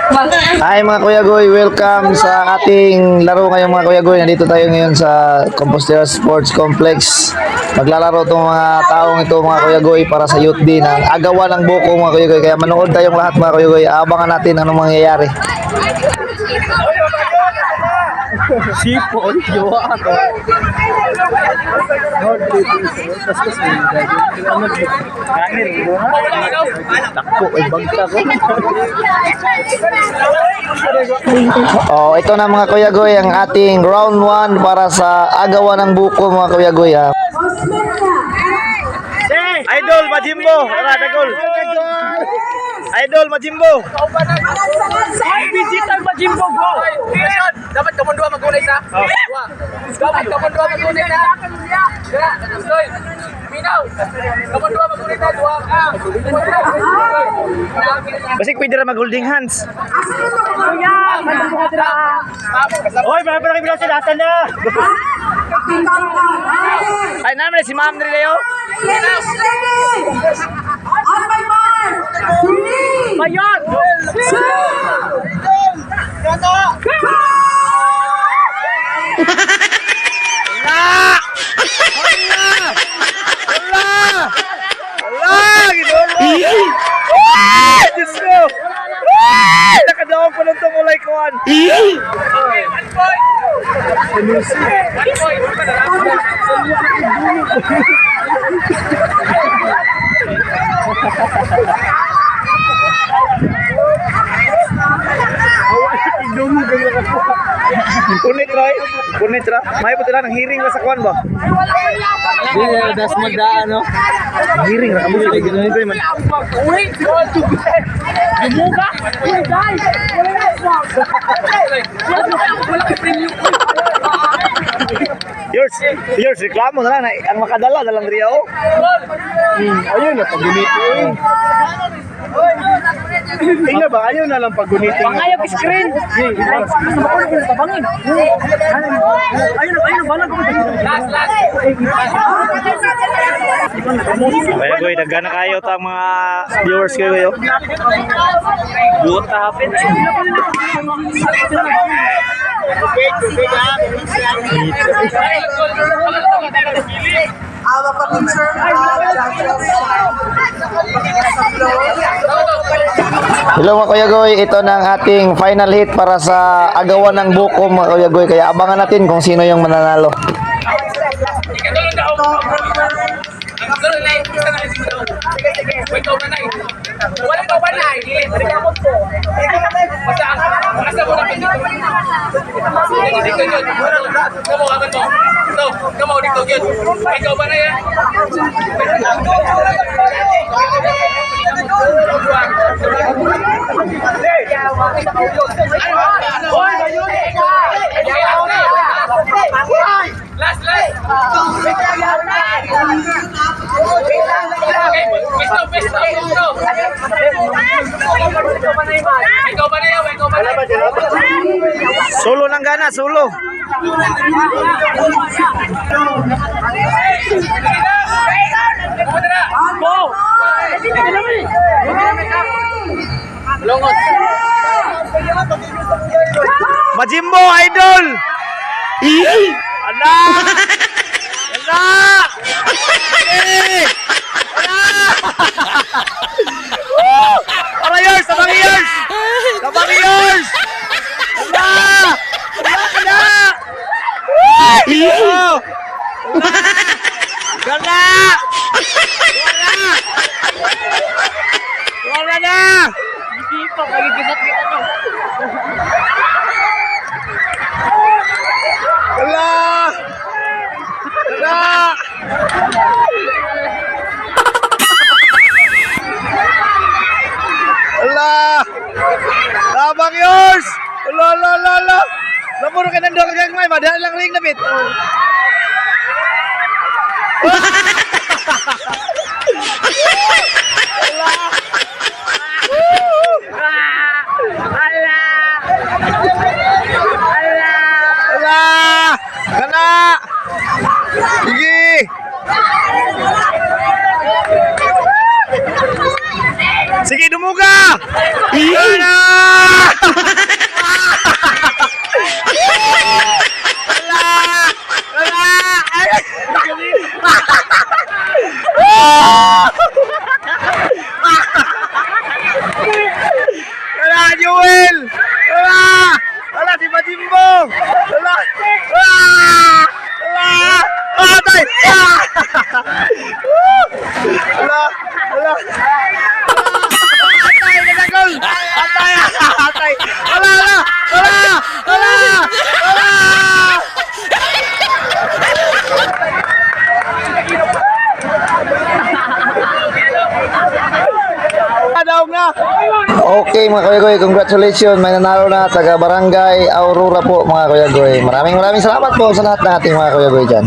Hi, mga Kuya Goy, welcome sa ating laro ngayon, mga Kuya Goy. Nandito tayo ngayon sa Compostela Sports Complex. Maglalaro itong mga taong ito, mga Kuya Goy, para sa Youth Day ng agawan ng buko, mga Kuya Goy. Kaya manood tayong lahat, mga Kuya Goy. Abangan natin anong mangyayari. Sipon, jowa ako. Takko ay bangka ko. Oh, ito na, mga Kuya Goy, ang ating round 1 para sa agawan ng buko, mga Kuya Goy. Ha. Idol Majimbo, tara dagol. Idol Majimbo. Digital Majimbo go! Dapat kamon dua magunay ta. Dua. Dapat kamon dua magunay ta. Ya, Stoy. Minaw. Kamon dua magunay ta dua. Basi pwede ra mag-holding hands. Oy, marami pa kami sila asa na. Ay, namin si Ma'am Nrileo. On my mark! Three! Mayon! Two! Go! Ala, ginulo. Ah, Diyos ko. Ah, nakadaong pa ng tumulay kuan. Okay, 1 point. 1 point. Punit ra, eh. Punit ra. May puti lang ang hearing ra sa kuan ba? Di, das magdaan, no? Hearing ra kamo sa ginulo man. Uy, Dumuga? Uy, guys! Wala na Wala kay premium. Yours, yours reklamo na lang na ang makadala na lang riya oh. Ayun na, paguniti. Tingnan ba, ayaw na lang pagunitin. Pangayag screen. Last, last. Kaya goy, daghan na kayo ta mga viewers kayo kayo. Buot ta hapit. Our picture of judges sa floor. Hello, mga Kuya Goy, ito na ang ating final hit para sa agawan ng buko, mga Kuya Goy. Kaya abangan natin kung sino yung mananalo. Ikatulong na ako. Ang tulong na isa na isa na. Wait, ka na. Wala ka ba na? Rekamot ko. Basta asa mo na dito. Dito yun. Kamo akan mo. Ito, kamo dito yun. Ikaw ba na yan? Last, last. Okay, pisto, pisto, pisto. Ikaw ba na yan? Ikaw ba na yan? Solo ng gana, solo. Pumunta na! Go! Longot. Majimbo idol. Ala! Ala! Eh! Ala! Woo! Para yours, tabang yours. Tabang yours. Ala! Ala ala! Woo! Gana! Wala! Wala na! Wala! Wala! Wala! Tabang yours! Wala, wala, wala, wala! Lamuro ka nandun kagagmay, madaan lang ring na bit. Wala! Kana! Sige! Sige, dumuga! Kana! daog na. Okay, mga Kuya Goy, congratulations. May nanalo na taga Barangay Aurora po, mga Kuya Goy. Maraming maraming salamat po sa lahat ng ating mga Kuya Goy dyan.